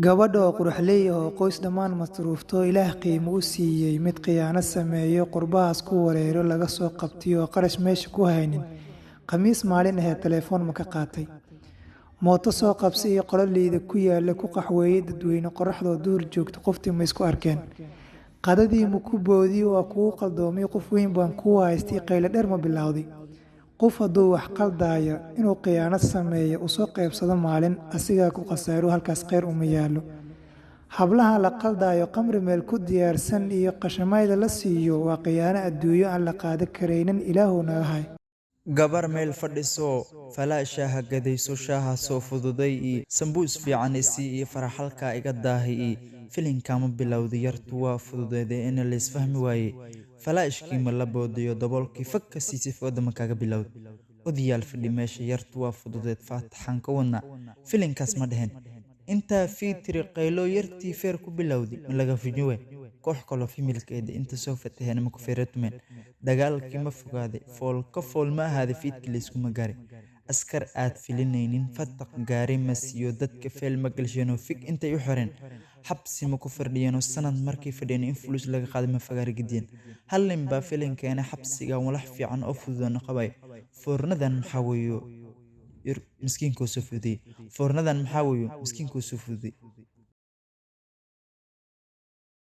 Gabadha oo quruxley ah oo qoys dhammaan masruufto, Ilaah qiimo u siiyey, mid khiyaano sameeyo, qurbahaas ku wareero, laga soo qabtiyo oo qarash meesha ku haynin, Khamiis maalin aheed telefoon ma ka qaatay? Mooto soo qabsi iyo qololeyda ku yaalla ku qaxweeyey dadweyne qorraxdoo duhur joogto, qoftii ma isku arkeen? Qadadii ma ku boodiy waa kugu qaldoomay, qof weyn baan kuu haystay, qaylo dheer ma bilowday? Qof hadduu wax qaldaayo, inuu khiyaano sameeyo, u soo qaybsado maalin, asigaa ku khasaaro, halkaas kheyr uma yaallo. Hablaha la qaldaayo, qamri meel ku diyaarsan iyo qashamayda la siiyo waa khiyaano adduunyo aan la qaadan karaynin. Ilaahow naga hay. Gabar meel fadhiso, falaa shaaha gadayso, shaaha soo fududay ii sambuus fiican isii iyo faraxalkaa iga daahi ii filinkaama bilowday, yartu waa fududeeday ina laysfahmi waayey, falaashkii ma la boodayo, daboolkii fag ka siisay, fooda ma kaaga bilowday? Odayaal fadhi meesha, yartu waa fududeed, faataxaan ka wadnaa, filinkaas ma dheheen. Intaa fiitiri qaylo, yartii feer ku bilowday, ma laga fujin waay? Koox kaloo familkeeda inta soo fataheen ma ku feeratumeen? Dagaalkii ma fogaaday? Fool ka fool ma ahaaday? Fiidkii layskuma gaaray? Askar aad filinaynin fataq gaari ma siiyo? Dadka feel ma galsheenoo fig intay u xireen xabsi ma ku fadhiyeenoo sanad markay fadhiyeen in fulus laga qaaday ma fagaari gediyeen? Hal nin baa filin keenay xabsigan walax fiican oo fududan qabay. Foornadan maxaa weeyo, miskiinkoo soo fududiyey? Foornadan maxaa weeyo, miskiinkoo soo fududiyey?